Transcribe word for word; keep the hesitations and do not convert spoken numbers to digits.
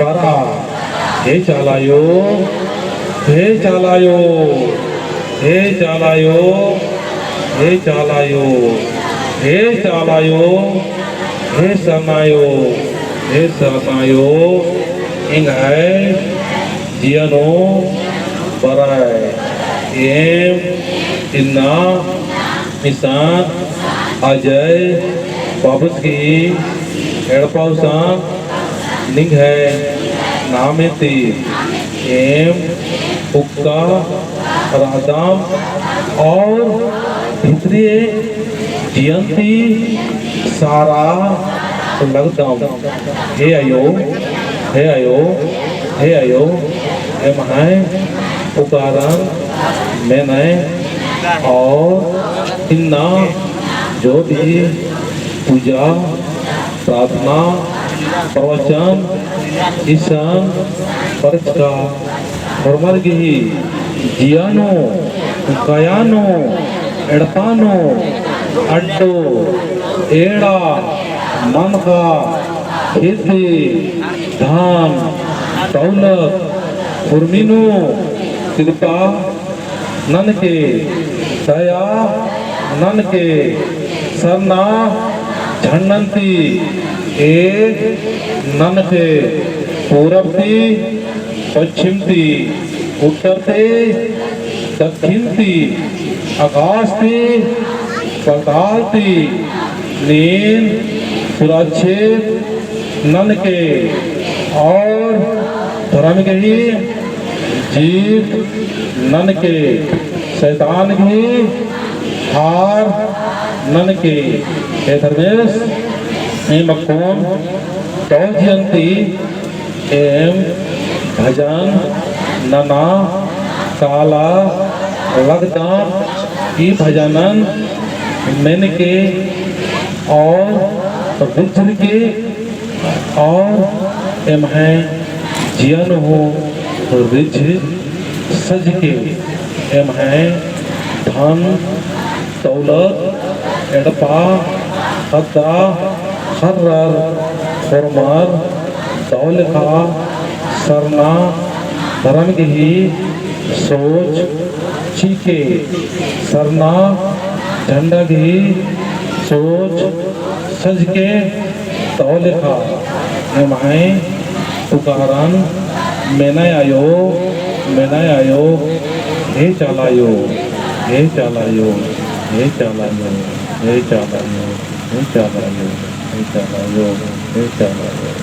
बरा, हे चाला आयो, हे चाला आयो, हे चाला आयो, हे चाला आयो, हे चाला आयो, हे सरना आयो, हे सरना आयो, एंग्है जिया नू बरय। एम इन्ना मिसान अजय बाबस गही एड़पा गुसन निंग्है नामे ती एम उक्का रअदम और भितरी जियन ती सारा लगदम। हे आयो, हे आयो, हे आयो, एम्है पुकारन मेनय और इन्ना जो भी पूजा, प्रार्थना, प्रवचन, इसन परचका होरमर गही जिया नू, काया नू, एड़पा नू, अड्डो, एड़ा, मनखा, खेती, धन, दौलत, उर्मी नू, कृपा, ननके दया ननके सरना झंडन ती एद ननके पूरब ती पच्छिम ती उत्तर ती दक्खिन ती आकाश ती पताल ती नीन सुरक्षित ननके और धर्म गही जीत ननके, शैतान गही हार ननके। हे धर्मेस, एम अक्कुन दव जियन ती एम भजन नना काला लगदम। ई भजनन मेनके और बिचरके और एम्है जिया नू हूँ रिझ सजके, एम्है धन दौलत, एड़पा, ख़द्दा, ख़र्रर, होरमर, दव लेखा सरना धरम गही सोच चिके, सरना झंडा गही सोच सजके, दव लेखा एम्है पुकारन मेनय आयो, मेनय आयो, हे चाला आयो, हे चाला आयो, हे चाला आयो, हे चाला आयो, हे चाला आयो, हे चाला आयो, हे चाला आयो।